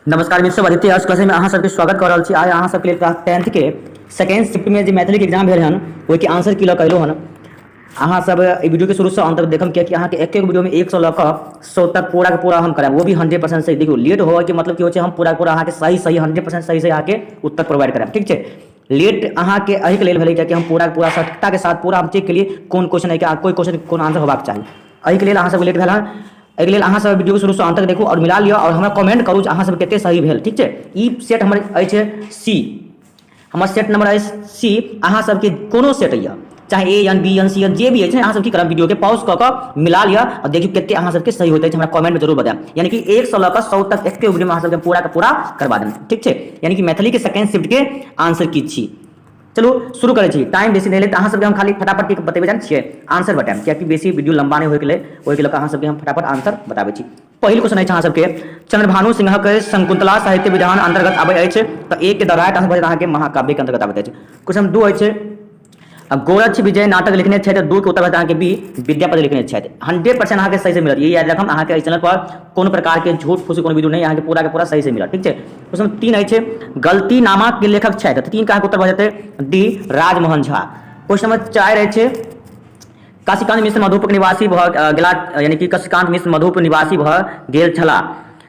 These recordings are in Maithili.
नमस्कार मित्र सब, आदित्य हर्ष क्लास में अहाँ सबके स्वागत कर रहल छी। आइ अहाँ सबके लेल क्लास टेंथ के सेकेंड शिफ्ट में जे मैथिली के एग्जाम भेल हन, ओहिके आंसर की लऽ कऽ अयलहुँ हन। अहाँ सब एहि वीडियो के शुरू से अंत तक देखम, कियाकि अहाँके एक एक वीडियो में 1 सौ लऽ कऽ 100 तक पूरा के पूरा हम करायब, वो भी 100% सही। देखियौ, लेट होबऽ के मतलब की होइ छै? हम पूरा पूरा अहाँके सही सही, 100% सही सही अहाँके उत्तर प्रोवाइड करायब, ठीक छै? लेट अहाँके एहिके लेल भेलै, कियाकि हम पूरा पूरा सटीकताके साथ पूरा हम चेक केलियै कोन क्वेश्चन है, कोई क्वेश्चन कोन आंसर होबाक चाही। एहिके लेल अहाँ सबके लेट भेल हन। एहिके लेल अहाँ सब वीडियो के शुरू से अंत तक देखू और मिला लिअ और हमरा कमेंट करू जे अहाँ सब कते सही भेल, ठीक छै? ई सेट हमर अछि सी, हमर सेट नंबर अछि सी। अहाँ सबके कोनो सेट यऽ, चाहे A N, B N, C N, जे भी अछि, अहाँ सब की करब? वीडियो के पॉज कऽ कऽ मिला लिअ और देखियौ कते अहाँ सबके सही होइत अछि। हमरा कमेंट में जरूर बतायब। यानी कि 1 सौ लऽ कऽ 100 तक एके वीडियो में अहाँ सबके पूरा के पूरा करवा देब, ठीक छै? यानी कि मैथिली के सेकेंड शिफ्ट के आंसर की छी। चलू, शुरू करै छी। टाइम बेसी नहि लेत। अहाँ सबके हम खाली फटाफट की बतेबै जानै छियै? आंसर बतायब, कियाकि बेसी वीडियो लंबा नहि होइके लेल। ओहिके लऽ कऽ अहाँ सबके हम फटाफट आंसर बताबै छी। पहिल क्वेश्चन अछि अहाँ सबके, चंद्रभानु सिंहक शकुंतला साहित्य विधान अंतर्गत आबै अछि। तऽ एक के द राइट आंसर भऽ जायत अहाँके, महाकाव्य के अंतर्गत आबैत अछि। क्वेश्चन दू अछि, गोरक्ष विजय नाटक लिखने छथि। दू के उत्तर भऽ अहाँके बी, विद्यापति लिखने छथि। 100% अहाँके सही से मिलत, ई याद रखम। अहाँके एहि चैनल पर कोनो प्रकार के झूठ फूस कोनो वीडियो नहि, अहाँके पूरा के पूरा सही से मिलत, ठीक छै? क्वेश्चन तीन अछि, गलती नामा के लेखक छथि। तऽ तीन के अहाँके उत्तर भऽ जेतै D, Rajmohan Jha. Question number चारि अछि, काशीकांत मिश्र मधुपक निवासी भऽ गेला, यानी कि काशीकांत मिश्र मधुप निवासी भऽ गेल छलाह।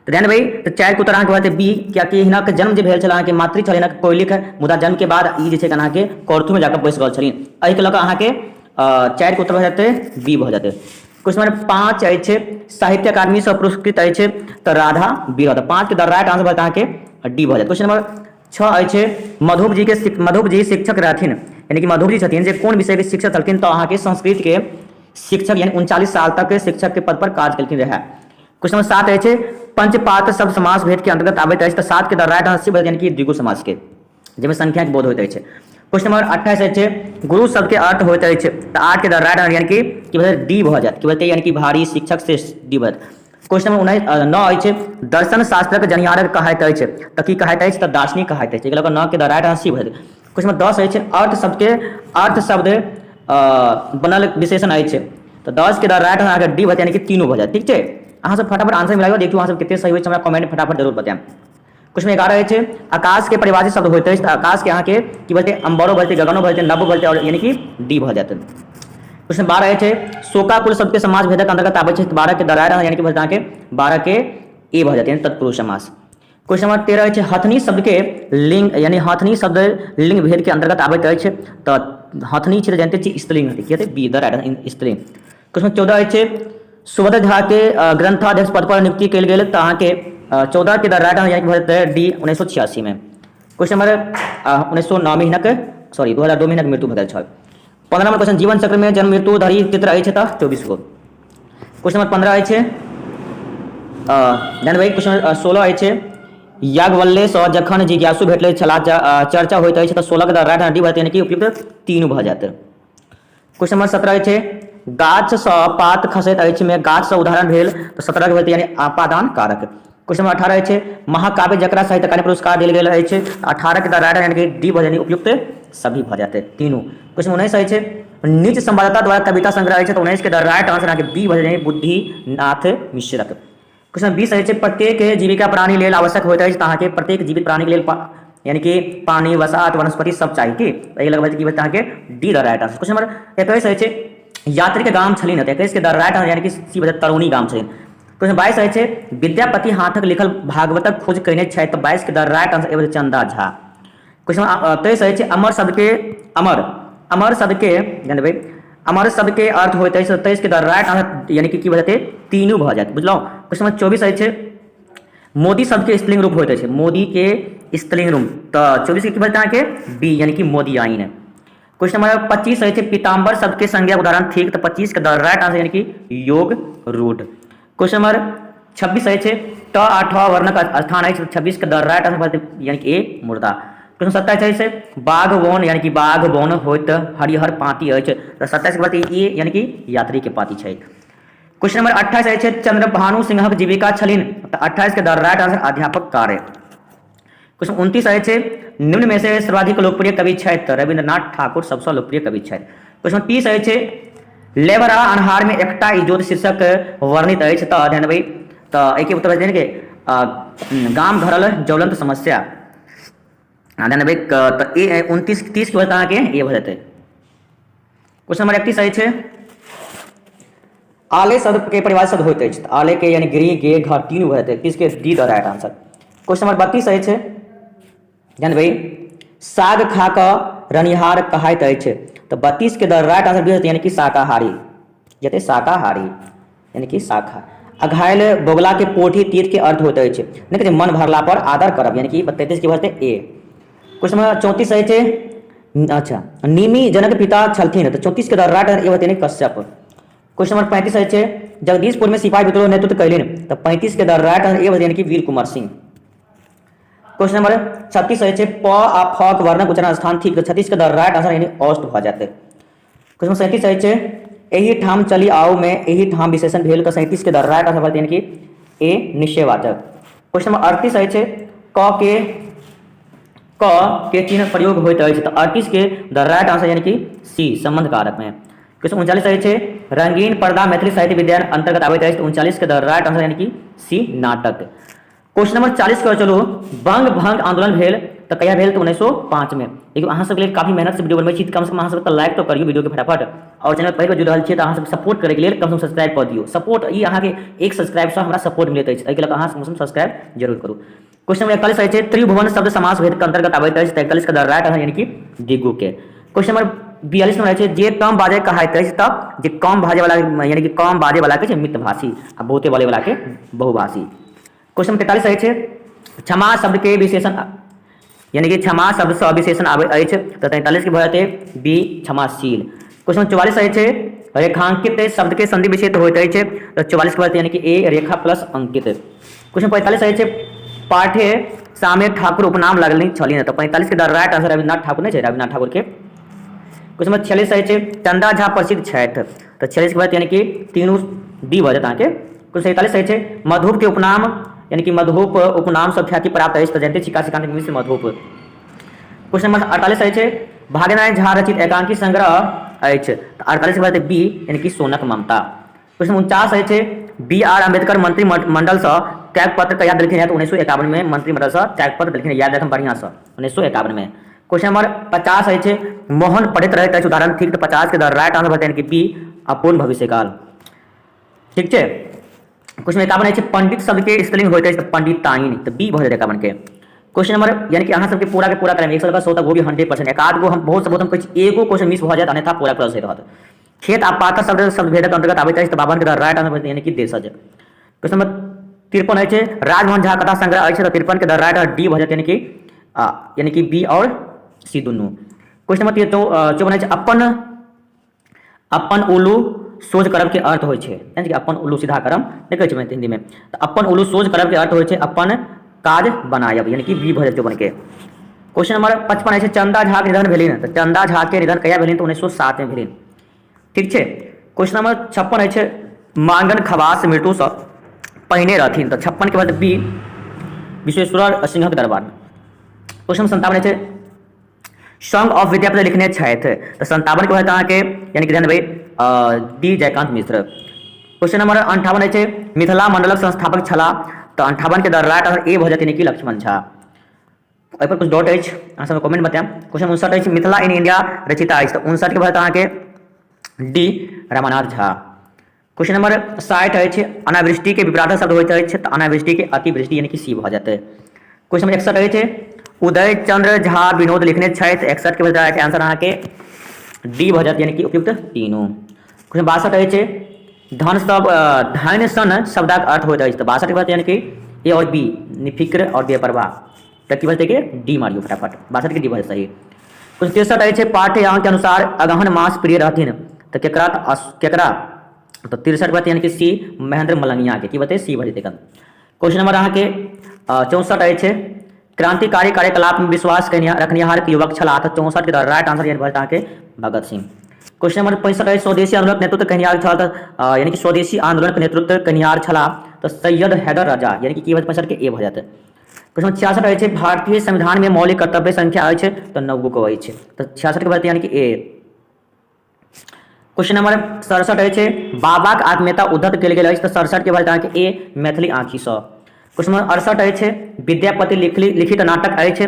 तऽ ध्यान देबै, तऽ चारि के उत्तर अहाँके भऽ जेतै बी, कियाकि हिनक जन्म जे भेल छल अहाँके, मातृ छल हिनक कोयलिक, मुदा जन्म के बाद ई जे छै अहाँके कौरथू जाकऽ बसि गेल छलिन। एहिके लऽ कऽ अहाँके चारि के उत्तर भऽ जेतै बी भऽ जेतै। क्वेश्चन नंबर पाँच अछि, साहित्य अकादमी सँ पुरस्कृत अछि। तऽ राधा विरह। तऽ पाँच के द राइट आंसर भऽ जेतै अहाँके डी भऽ जायत। क्वेश्चन नंबर छह अछि, मधुप जी के मधुप जी शिक्षक रहथिन, यानी कि मधुप जी छथिन जे कोन विषय के शिक्षक छलखिन? तऽ अहाँके संस्कृत के शिक्षक, यानी 39 साल तक शिक्षक के पद पर काज केलखिन रहए। क्वेश्चन नंबर सात अछि, पंचपात्र शब्द समास भेद के अंतर्गत आबैत अछि। तऽ सात के द राइट आंसर यानी कि द्विगु समास के, जाहिमे संख्या के बोध होइत अछि। क्वेश्चन नंबर 28 अछि, गुरु शब्द के अर्थ होइत अछि। तऽ आठ के द राइट आंसर यानी कि की भऽ डी भऽ जायत। की भऽ यानी कि भारी, शिक्षक, श्रेष्ठ, डी भऽ जायत। क्वेश्चन नंबर 19, नौ अछि, दर्शन शास्त्रक जनिहारक कहैत अछि। तऽ की कहैत अछि? तऽ दार्शनिक कहैत अछि। एहि नौ के द राइट आंसर सी भऽ जायत। क्वेश्चन नंबर 10 अछि, अर्थ शब्द के अर्थ शब्द बनल विशेषण अछि। तऽ 10 के द राइट अहाँके डी भऽ जायत, यानी कि तीनू भऽ जायत, ठीक छै? अहाँ सब फटाफट आंसर मिलाइयो, देखियौ अहाँ सब कते सही होइ छै। हमरा कमेंट फटाफट जरूर बतायब। क्वेश्चन 11 अछि, आकाश के परिभाषित शब्द होइत अछि। तऽ आकाश के अहाँके की भऽ जेतै? अम्बरो भऽ जेतै, गगनो भऽ जेतै, नभ भऽ जेतै आओर यानी कि डी भऽ जेतै। क्वेश्चन 12 अछि, शोकाकुल शब्द के समास भेदक अंतर्गत आबै छै। 12 के द राइट यानी कि भऽ जेतै अहाँके 12 के ए भऽ जेतै, तत्पुरुष समास। क्वेश्चन नंबर 13 अछि, हथनी शब्द के लिंग, यानी हथनी शब्द लिंग भेद के अंतर्गत आबैत अछि। तऽ हथनी छै तऽ जानते छी स्त्रीलिंग हेतै। की हेतै? बी, द राइट, स्त्रीलिंग। क्वेश्चन 14 अछि, सुभद्र झा के ग्रंथाध्यक्ष पद पर नियुक्ति कयल गेल। तऽ अहाँके 14 के द राइट यानी भऽ जेतै डी, 1986 मे। क्वेश्चन नंबर 1909 में हिनक, सॉरी, 2002 में हिनक मृत्यु भऽ गेल छल। 15 नंबर क्वेश्चन, जीवन चक्र में जन्म मृत्यु धरि चित्र अछि। तऽ 24 गो। क्वेश्चन नंबर 15 अछि, ध्यान देबै। क्वेश्चन 16 अछि, याज्ञवल्क्य सँ जखन जिज्ञासु भेटल छलाह चर्चा होइत अछि। तऽ 16 के द राइट डी भऽ यानी कि उपयुक्त तीनू भऽ जायत। क्वेश्चन नंबर 17 अछि, गाछ सँ पात खसैत अछि मे गाछ सँ उदाहरण भेल। तऽ 17 के भेल यानी अपादान कारक। क्वेश्चन नंबर 18 अछि, महाकाव्य जकरा साहित्य अकादमी पुरस्कार देल गेल अछि। 18 के द राइट यानी कि डी भऽ यानी उपयुक्त सभी भऽ जाते तीनू। क्वेश्चन 19 अछि, निज संवाददाता द्वारा कविता संग्रह अछि। तऽ 19 के द राइट आंसर अहाँके बी भऽ जाए, बुद्धिनाथ मिश्रक। क्वेश्चन 20 अछि, प्रत्येक जीविका प्राणी लेल आवश्यक होइत अछि। तऽ अहाँके प्रत्येक जीवित प्राणी के लेल यानी कि पानी, वसात, वनस्पति सब चाही। की एहि लगबै की अहाँके D the right answer. Question number 21 अछि, यात्री के गाम छलिन। तऽ 21 के द राइट आंसर यानी कि सी बजे, तरौनी गाम छलिन। क्वेश्चन 22 अछि, विद्यापति हाथक लिखल भागवतक खोज कयने छथि। तऽ 22 के the right answer A, Chanda Jha. Question 23 अछि, अमर शब्द के अमर अमर शब्द के, ध्यान देबै, अमर शब्द के अर्थ होइत अछि। 23 के द राइट आंसर यानी कि की भऽ जेतै? तीनू भऽ जायत, बुझलहुँ? क्वेश्चन नंबर 24 अछि, मोदी शब्द के स्त्रीलिंग रूप होइत अछि। मोदी के स्त्रीलिंग रूप, तऽ 24 के की भऽ जेतै अहाँके? बी, यानी कि मोदियाइन। क्वेश्चन नंबर 25 अछि, पीताम्बर शब्द के संज्ञा उदाहरण थिक। तऽ 25 के द राइट आंसर यानी कि योग रूढ़। क्वेश्चन नंबर 26 अछि, ट आ ठ वर्णक स्थान अछि। 26 के द राइट आंसर यानी कि ए, मुर्दा। क्वेश्चन 27 अछि, बाघ वन, यानी कि बाघ वन होइत हरिहर पाँति अछि। तऽ 27 के बाद ए, यानी कि यात्री के पाँति छै। क्वेश्चन नंबर 28 अछि, चंद्रभानु सिंहक जीविका छलिन। तऽ 28 के द राइट आंसर अध्यापक कार्य। क्वेश्चन 29 अछि, निम्न में से सर्वाधिक लोकप्रिय कवि छथि। तऽ रविन्द्रनाथ ठाकुर सबसँ लोकप्रिय कवि छथि। क्वेश्चन 30 अछि, लेबरा अन्हार में एकटा इजोत शीर्षक वर्णित अछि। तऽ ध्यान देबै, तऽ एहिके उत्तर भऽ जेतै कि गाम घरल ज्वलंत समस्या। ध्यान देबै तऽ ए 29 30 के भऽ जेतै अहाँके ए भऽ जेतै। क्वेश्चन नंबर 31 अछि, आले शब्द के परिभाषा शब्द होइत अछि। आले के यानी गृह, गे, घर तीनू भऽ जेतै। 31 के D the right answer. Question number 32 अछि, ध्यान देबै, साग खा कऽ रनिहार कहाइत अछि। तऽ 32 के द राइट आंसर बी होतै, यानी कि शाकाहारी जेतै, शाकाहारी यानी कि शाखा। आ घायल बगुला के पोठी तीर्थ के अर्थ होइत अछि, नहि कहै छै मन भरला पर आदर करब, यानी कि 33 के भऽ जेतै ए। क्वेश्चन नंबर 34 अछि, अच्छा निमि जनक पिता छलथिन। तऽ 34 के द राइट आंसर ए होतै, यानी कश्यप। क्वेश्चन नंबर 35 अछि, जगदीशपुर में सिपाही विद्रोह नेतृत्व कयलनि। तऽ 35 के द राइट आंसर ए होतै, यानी कि वीर कुमार सिंह। क्वेश्चन नंबर 36 अछि, प आ फ के वर्णक उच्चारण स्थान थिक। तऽ 36 के द राइट आंसर यानी औष्ठ भऽ जेतै। क्वेश्चन नंबर 37 अछि, एहि ठाम चलि आउ में एहि ठाम विशेषण भेल। तऽ 37 के द राइट आंसर भऽ जेतै, यानी कि ए निश्चयवाचक। क्वेश्चन नंबर 38 अछि, क के क के चिन्ह प्रयोग होइत अछि। तऽ 38 के द राइट आंसर यानी कि सी संबंध कारक में। क्वेश्चन 39 अछि, रंगीन पर्दा मैथिली साहित्य विद्यान अंतर्गत आबैत अछि। तऽ 39 के द राइट आंसर यानी कि सी नाटक। क्वेश्चन नंबर 40 के चलू, बंग भंग आंदोलन भेल तऽ कहिया भेल? तऽ 1905 में। देखियौ, अहाँ सबके लेल काफी मेहनत से वीडियो बनबै छी, तऽ कम से कम अहाँ सब तऽ लाइक तऽ करियौ वीडियो के फटाफट, और चैनल पहिल बेर जुड़ रहल छियै तऽ अहाँ सब सपोर्ट करैके लेल कम से कम सब्सक्राइब कऽ दियौ। सपोर्ट ई अहाँके एक सब्सक्राइब सँ हमरा सपोर्ट मिलैत अछि, एहिके लऽ कऽ अहाँ कम से कम सब्सक्राइब जरूर करू। क्वेश्चन नंबर 41 अछि, त्रिभुवन शब्द समास भेद के अंतर्गत आबैत अछि। तऽ 41 के द राइट आंसर यानी कि दिगु के। क्वेश्चन नंबर 42 नंबर अछि, जे कम बाजै कहाइत अछि। तऽ जे कम बाजै वाला यानी कि कम बाजै वाला के छै मितभाषी, आ बहुते बोलै वाला के बहुभाषी। क्वेश्चन नंबर 43 अछि, क्षमा शब्द के विशेषण यानी कि क्षमा शब्द सँ विशेषण आबैत अछि। तऽ 43 के भऽ जेतै बी क्षमाशील। क्वेश्चन नंबर 44 अछि, रेखांकित शब्द के संधि विशेष होइत अछि। तऽ 44 के भऽ जेतै यानी कि ए रेखा प्लस अंकित। क्वेश्चन 45 अछि, पाठे सामे ठाकुर उपनाम लगलनि छलनि। तऽ 45 के the right answer Rabindranath Thakur नहि छै, रविन्द्रनाथ ठाकुर के। क्वेश्चन नंबर 46 अछि, चंदा झा प्रसिद्ध छथि। तऽ 46 के भऽ जेतै यानी कि तीनू डी भऽ जायत अहाँके। क्वेश्चन 47 अछि, मधुप के उपनाम यानी कि मधुप उपनाम सँ ख्याति प्राप्त अछि। तऽ जानते छी काशीकांत मिश्र मधुप। क्वेश्चन नंबर 48 अछि, भाग्यनारायण झा रचित एकांकी संग्रह अछि। तऽ 48 के भऽ जेतै बी यानी कि सोनक ममता। क्वेश्चन 49 अछि, बी आर अम्बेडकर मंत्रिमंडल सँ त्याग पत्र कहिया देलखिन? तऽ 1951 में मंत्रिमंडल सँ त्याग पत्र देलखिन, याद रखब बढ़िया सँ, 1951 में। क्वेश्चन नंबर 50 अछि, मोहन पढ़ैत रहैत अछि उदाहरण थिक। तऽ 50 के द राइट आंसर भऽ कि बी अपूर्ण भविष्यकाल। ठीक छै। क्वेश्चन 51 अछि, पंडित शब्द के स्त्रीलिंग होइत अछि। तऽ पंडिताइन, तऽ बी भऽ जेतै 51 के। क्वेश्चन नंबर यानी कि अहाँ सबके पूरा के पूरा करायब, 100 100 तक वो भी 100%। एक आध गो हम बहुत से बहुत हम कहै छी एगो क्वेश्चन मिस भऽ जायत, अन्यथा पूरा पूरा सही रहत। खेत आ पाथर शब्द शब्द भेदक अंतर्गत आबैत अछि। तऽ 52 के द राइट आंसर यानी कि देशज। क्वेश्चन नंबर 53 अछि, राजमोहन झा कथा संग्रह अछि। तऽ 53 के द राइट आंसर डी भऽ जायत, यानी कि बी और सी दुनू। क्वेश्चन नंबर 54 अछि, अपन अपन उल्लू सोझ करब के अर्थ होइ छै, यानी कि अपन उल्लू सीधा करब नहि कहै छै हिंदी में, तऽ अपन उल्लू सोझ करब के अर्थ होइ छै अपन काज बनायब, यानी कि बी भऽ जायत 54 के। क्वेश्चन नंबर 55 अछि, चंदा झा के निधन भेलनि। तऽ चंदा झा के निधन कहिया भेलनि? तऽ 1907 में भेलनि। ठीक छै। क्वेश्चन नंबर 56 अछि, मांगन खवास मृत्युसँ पहिने रहथिन। तऽ 56 के बाद बी विश्वेश्वर सिंहक दरबार। क्वेश्चन 57 अछि, सॉन्ग ऑफ विद्यापति लिखने छथि। तऽ 57 के होयत अहाँके यानी कि ध्यान देबै D Jaykant Mishra. Question number 58 अछि, मिथिला मंडलक संस्थापक छलाह। तऽ 58 के द राइट आंसर ए भऽ जायत, यानी कि लक्ष्मण झा। एहि पर कुछ डाउट अछि अहाँ सब कमेंट बतायब। क्वेश्चन 59 अछि, मिथिला इन इंडिया रचिता अछि। तऽ 59 के भऽ जायत अहाँके D Ramanath Jha. Question number 60 अछि, अनावृष्टि के विपरार्थक शब्द होइत अछि। तऽ अनावृष्टि के अतिवृष्टि यानी कि सी भऽ जेतै। क्वेश्चन नंबर 61 अछि, उदय चंद्र झा विनोद लिखने छथि। 61 के राइट आंसर अहाँके डी भऽ जायत, यानी कि उपयुक्त तीनू। क्वेश्चन 62 अछि, धन सब धन सन शब्दक अर्थ होइत अछि। तऽ 62 के भऽ यानी कि ए और बी, निफिक्र और बेपरवाह। तऽ की भऽ जेतै कि डी मारियौ फटाफट, 62 के डी भऽ जेतै सही। क्वेश्चन 63 अछि, पाठ्य के अनुसार अगहन मास प्रिय रहथिन। तऽ केकरा? केकरा? तऽ 63 बात यानी कि सी महेंद्र मलंगिया के। की बतै? सी भऽ जेतै। क्वेश्चन नंबर अहाँके 64 अछि, क्रांतिकारी कार्यकलाप में विश्वास रखनिहार युवक छलाह। तऽ 64 के राइट आंसर यानी भऽ अहाँके भगत सिंह। क्वेश्चन नंबर 65 अछि, स्वदेशी आंदोलनक नेतृत्व कयनिहार छल। तऽ यानी कि स्वदेशी आंदोलनक नेतृत्व कयनिहार छलाह तऽ सैयद हैदर रजा, यानी कि की भऽ 65 के ए भऽ जेतै। क्वेश्चन 66 अछि, भारतीय संविधान में मौलिक कर्तव्य संख्या अछि। तऽ 9 गो अछि, तऽ 66 के भऽ यानी कि ए। क्वेश्चन नंबर 67 अछि, बाबाक आत्मीयता उद्धत कयल गेल अछि। तऽ 67 के भऽ अहाँके ए मैथिली आँखिसँ। क्वेश्चन नंबर 68 अछि, विद्यापति लिखित नाटक अछि,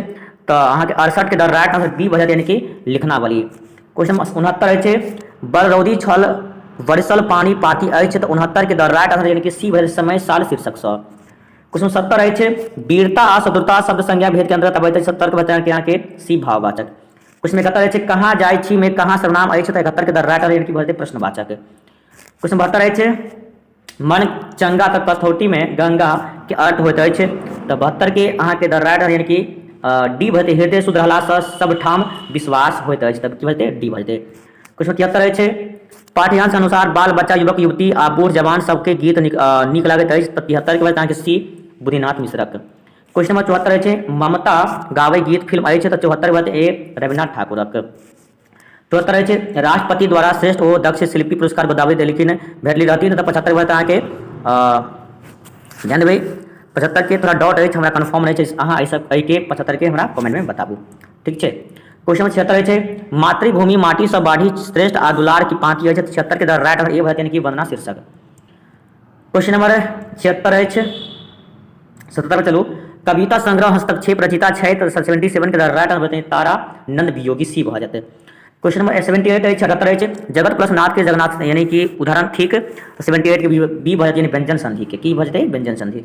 तऽ अहाँके 68 के द राइट आंसर बी भऽ जायत, यानी कि लिखनावली। क्वेश्चन नंबर 69 अछि, बलरौदी छल बरसल पानी पाती अछि, तऽ 69 के द राइट आंसर यानी कि सी भऽ जायत, समय साल शीर्षकसँ। क्वेश्चन 70 अछि, वीरता आ शत्रुता शब्द संज्ञा भेद के अंतर्गत अबैत अछि, 70 के बच्चा अहाँके सी भाववाचक। क्वेश्चन 71 अछि, कहाँ जाइ छी में कहाँ सर्वनाम अछि, तऽ 71 के द राइट आंसर यानी कि भऽ जेतै प्रश्नवाचक। क्वेश्चन 72 अछि, मन चंगा तऽ कसौटी में गंगा के अर्थ होइत अछि, तऽ 72 के अहाँके द राइट आंसर यानी कि डी भऽ जेतै, हृदय शुद्ध रहलासँ सबठाम विश्वास होइत अछि, तब की भऽ जेतै? डी भऽ जेतै। क्वेश्चन 73 अछि, पाठ्यांश अनुसार बाल बच्चा, युवक युवती आ बूढ़ जवान सबके गीत नीक लागैत अछि, तऽ 73 के बाद अहाँके सी बुद्धिनाथ मिश्रक। क्वेश्चन नंबर 74 अछि, ममता गाबै गीत फिल्म अछि, तऽ 74 के बाद ए रविन्द्रनाथ ठाकुरक। 74 अछि, राष्ट्रपति द्वारा श्रेष्ठ ओ दक्ष शिल्पी पुरस्कार गोदावरी देलखिन भेटली रहथिन, तऽ 75 के बाद अहाँके ध्यान देबै, 75 के थोड़ा डाउट अछि, हमरा कन्फर्म नहि छै, अहाँ एहि एहिके 75 के हमरा कमेंटमे बताबू, ठीक छै। क्वेश्चन नंबर 76 अछि, मातृभूमि माटिसँ बाढ़ि श्रेष्ठ आ दुलार की पाँति अछि, 76 के द राइट आंसर ए भऽ यानी कि वंदना शीर्षक। क्वेश्चन नंबर 76 अछि, 77 चलू, कविता संग्रह हस्तक्षेप रचिता छै, तऽ 77 के द राइट आंसर बताइए तारा नंद वियोगी सी भऽ जेतै। क्वेश्चन नंबर 78 अछि, 78 अछि, जगत प्लस नाथ के जगन्नाथ यानी कि उदाहरण ठीक, 78 के बी भऽ जेतै यानी व्यंजन संधि के, की भऽ जेतै? व्यंजन संधि।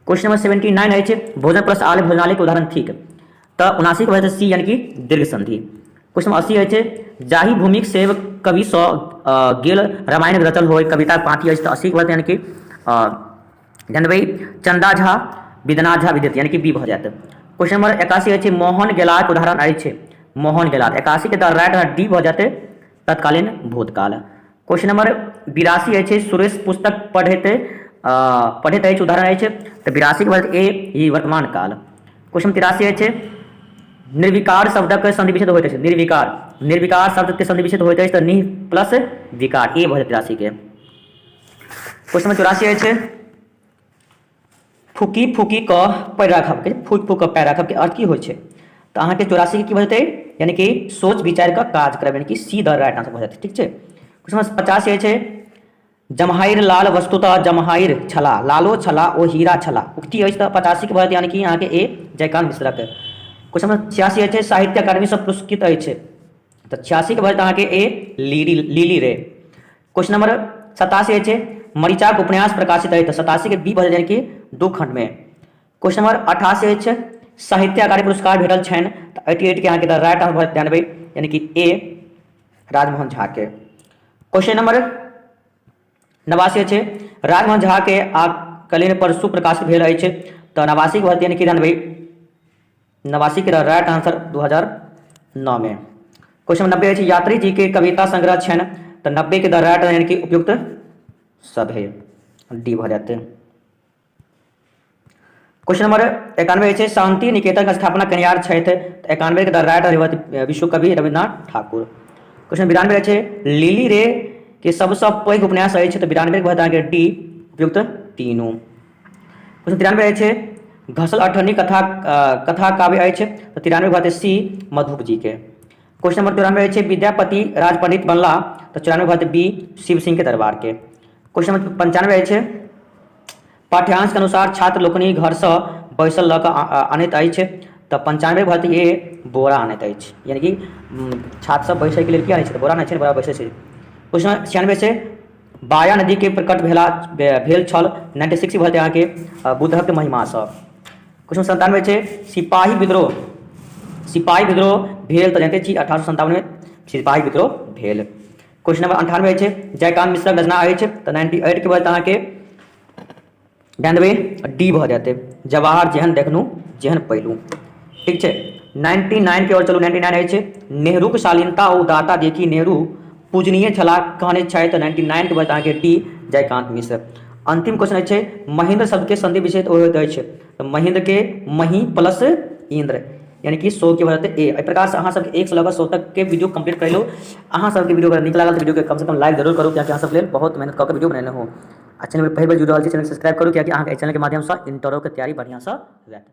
क्वेश्चन नंबर 79 अछि, भोजन प्लस आलय भोजनालय के उदाहरण ठीक, तऽ 79 के भऽ जेतै सी यानी कि दीर्घ संधि। क्वेश्चन नंबर 80 अछि, जाहि भूमिक सेव कविसँ गेल रामायण रचल होय कविता पाँति अछि, तऽ 80 के भऽ जेतै यानी कि ध्यान देबै चंदा झा विदना झा विदित यानी कि बी भऽ जायत। क्वेश्चन नंबर 81 अछि, मोहन गेलाक उदाहरण अछि, मोहन गेलाक 81 के द राइट डी भऽ जेतै तत्कालीन भूतकाल। क्वेश्चन नंबर 82 अछि, सुरेश पुस्तक पढ़ैत पढ़ैत अछि उदाहरण अछि, तऽ 82 के भऽ ए ई वर्तमान काल। क्वेश्चन 83 अछि, निर्विकार शब्दक संधि विच्छेद होइत अछि, निर्विकार निर्विकार शब्द के संधि विच्छेद होइत अछि, तऽ निः प्लस विकार ए भऽ जेतै 83 के। क्वेश्चन नंबर 84 अछि, फूकी फूकी कऽ पैर राखब के फूकि फूकि कऽ पैर राखब के अर्थ की होइ छै, तऽ अहाँके 84 के की भऽ जेतै? यानी कि सोच विचारि कऽ काज करब, यानी कि सी द राइट आंसर भऽ जेतै, ठीक छै। क्वेश्चन नंबर 85 अछि, जमहाइर लाल वस्तुतः जमहाइर छला, लालो छला ओ हीरा छला उक्ति अछि, तऽ 85 के भऽ जेतै यानी कि अहाँके ए जयकांत मिश्रक। क्वेश्चन नंबर 86 अछि, साहित्य अकादमी सँ पुरस्कृत अछि, तऽ 86 के भऽ जेतै अहाँके ए लिली लिली रे। क्वेश्चन नंबर 87 अछि, मरीचाक उपन्यास प्रकाशित अछि, तऽ 87 के बी भऽ जाय कि दू खंडमे। क्वेश्चन नंबर 88 अछि, साहित्य अकादमी पुरस्कार भेटल छनि, तऽ 88 के अहाँके राइट आंसर भऽ ध्यान देबै यानी कि ए राजमोहन झा के। क्वेश्चन नंबर 89 अछि, राजमोहन झा के आ कलिन परसू प्रकाशित भेल अछि, तऽ 89 के भऽ यानी कि ध्यान देबै 89 के राइट आंसर 2009 में। क्वेश्चन नंबर 90 अछि, यात्री जी के कविता संग्रह छनि, तऽ 90 के द राइट यानी कि उपयुक्त सब है डी भऽ जेतै। क्वेश्चन नंबर 91 अछि, शांति निकेतन के स्थापना कनिहार छथि, तऽ 91 के द राइट विश्व कवि रविन्द्रनाथ ठाकुर। क्वेश्चन 92 अछि, लिली रे के सबसँ पैघ उपन्यास अछि, तऽ 92 के भऽ जेतै डी उपयुक्त तीनू। क्वेश्चन 93 अछि, घसल अठन्नी कथा कथा काव्य अछि, तऽ 93 भऽ जेतै सी मधुप जी के। क्वेश्चन नंबर 94 अछि, विद्यापति राजपंडित बनला, तऽ 94 भऽ जेतै बी शिव सिंह के दरबार के। क्वेश्चन नंबर 95 अछि, पाठ्यांश के अनुसार छात्र लोकनि घरसँ बैसल लऽ कऽ अनैत अछि, तऽ 95 भऽ जेतै ए बोरा अनैत अछि, यानी कि छात्र सब बैसैके लेल की अनै छै? तऽ बोरा अनै छै, बोरा बैसै छै। क्वेश्चन 96 छै, बाया नदी के प्रकट भेला भेल छल, 96 भऽ जेतै अहाँके बुद्धक महिमासँ। क्वेश्चन 97 छै, सिपाही विद्रोह सिपाही विद्रोह भेल, तऽ जानिते छी 1857 में सिपाही विद्रोह भेल। क्वेश्चन नंबर 98 अछि, जयकांत मिश्रक रचना अछि, तऽ 98 के बाद अहाँके ध्यान देबै डी भऽ जेतै, जवाहर जेहन देखलहुँ जेहन पैलू, ठीक छै। 99 के ओर चलू, 99 अछि, नेहरूक शालीनता ओ उदारता देखी नेहरू पूजनीय छलाह कहने छथि, तऽ 99 के बाद अहाँके डी जयकांत मिश्र। अंतिम क्वेश्चन अछि, महेंद्र शब्द के संधि विच्छेद होइत अछि, तऽ महेंद्र के मही प्लस इंद्र यानी कि 100 के भऽ जेतै ए। एहि प्रकार से अहाँ सबके 1 से लऽ कऽ 100 तक के वीडियो कंप्लीट करेलहुँ। अहाँ सबके वीडियो अगर नीक लागल तऽ वीडियो के कम से कम लाइक जरूर करू, कियाकि अहाँ सब लेल बहुत मेहनत कऽ के वीडियो बनेने हो। आ चैनल पर पहिल बेर जुड़ रहल छी, चैनल सब्सक्राइब करू, कियाकि अहाँके एहि चैनल के माध्यमसँ इंटरो के तैयारी बढ़िआँसँ होयत।